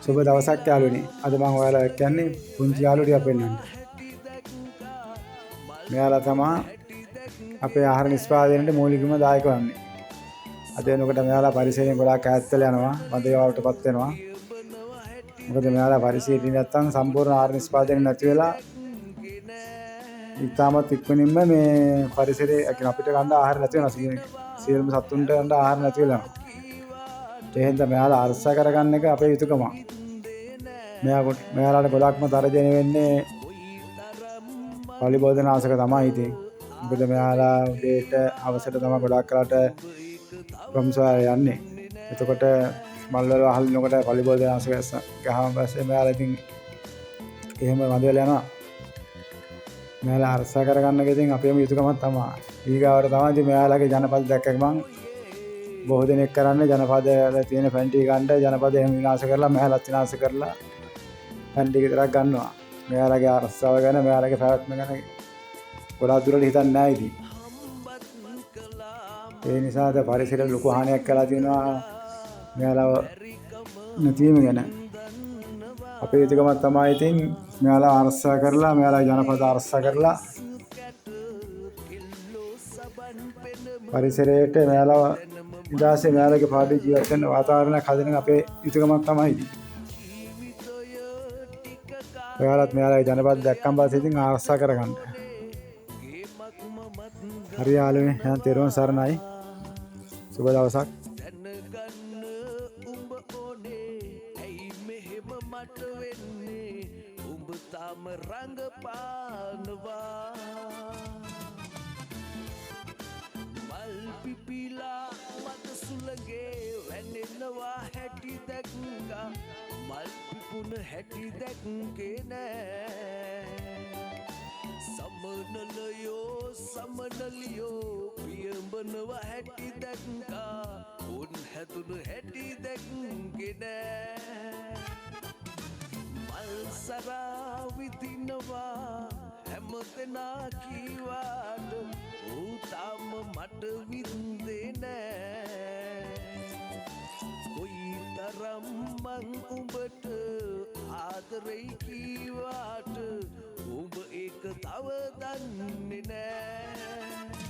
සුබ දවසක් යාළුවනේ. අද මම ඔයාලා එක්ක යන්නේ පුංචි යාළුවෝ ටිකක් පෙන්නන්න. මෙයාලා තමා අපේ ආහාර නිෂ්පාදනයට මූලිකම දායක වන්නේ. අද වෙනකොට මෙයාලා පරිසරයෙන් ගොඩාක් ඈත් වෙලා යනවා, වඳ වලටපත් වෙනවා. මොකද මෙයාලා පරිසරයෙන් නැත්තම් සම්පූර්ණ ආහාර නිෂ්පාදනය නැති වෙලා ඉතාමත් ඉක්මනින්ම මේ පරිසරයේ, ඒ කියන්නේ අපිට ගන්න ආහාර නැති වෙනවා. සියලුම සත්තුන්ට ගන්න ආහාර නැති වෙලා යනවා. ඒ හින්දා මෙයාලා අරසා කරගන්න එක අපේ යුතුයකම. මෙයාලාට ගොඩක්ම තර්ජනය වෙන්නේ පලිබෝධනාශක තමයි ඉතින්. මොකද මෙයාලා උදේට හවසට තමයි ගොඩක් වෙලාට ප්‍රම්සාර යන්නේ. එතකොට මල් වල වහල් වෙනකොට පලිබෝධනාශක ගහම පස්සේ මෙයාලා ඉතින් එහෙම වඳ වෙලා යනවා. මෙයාලා අරසා කරගන්න එක ඉතින් අපේම යුතුයකමක් තමයි. ඊගාවට තමයි ඉතින් මෙයාලගේ ජනපද දැක්ක ගමන් බොහෝ දෙනෙක් කරන්නේ ජනපද වල තියෙන පැන් ටික ගන්න, ජනපද එහෙම විනාශ කරලා මෙයාලත් විනාශ කරලා පැන් ටික විතරක් ගන්නවා. මෙයාලගේ අරසාව ගැන, මෙයාලගේ පැවැත්ම ගැන ගොඩාක් දුරට හිතන්නේ නැහැ ඉතින්. ඒ නිසා අද පරිසරයට ලොකු හානියක් කරලා තියෙනවා මෙයාලව නැතිවීම ගැන. අපේ යුතුයකමක් තමයි ඉතින් මෙයාලා අරසා කරලා, මෙයාලා ජනපද අරසා කරලා පරිසරයට මෙයාලව නිදහසේ මෙයාලගේ පාඩුවේ ජීවත් වෙන්න වාතාවරණයක් හදන එක අපේ යුතුයකමක් තමයි ඉතින්. ඔයාලත් මෙයාලගේ ජනපද දැක්කම පස්සේ ඉතින් ආරක්ෂා කරගන්න. හරි යාළුවනේ, එහෙනම් තෙරුවන් සරණයි. සුබ දවසක්. දැනගන්න උඹ ඕනේ ඇයි මෙහෙම මට වෙන්නේ, උඹ තාම රඟපානවා. මල් පිපිලා මද සුළඟේ වැනෙනවා හැටි දැක්කා, මල් පිපුණ හැටි දැක්කේ නෑ. සමනලයෝ සමනලියෝ පියඹනවා හැටි දැක්කා, උන් හැදුණු හැටි දැක්කේ නෑ. මල් සරා විදිනවා හැම දෙනා කීවාට ඌ තාම මට වින්දේ නෑ. කොයි තරම් මං උඹට ආදරෙයි කීවාට උඹ ඒක තව දන්නේ නෑ.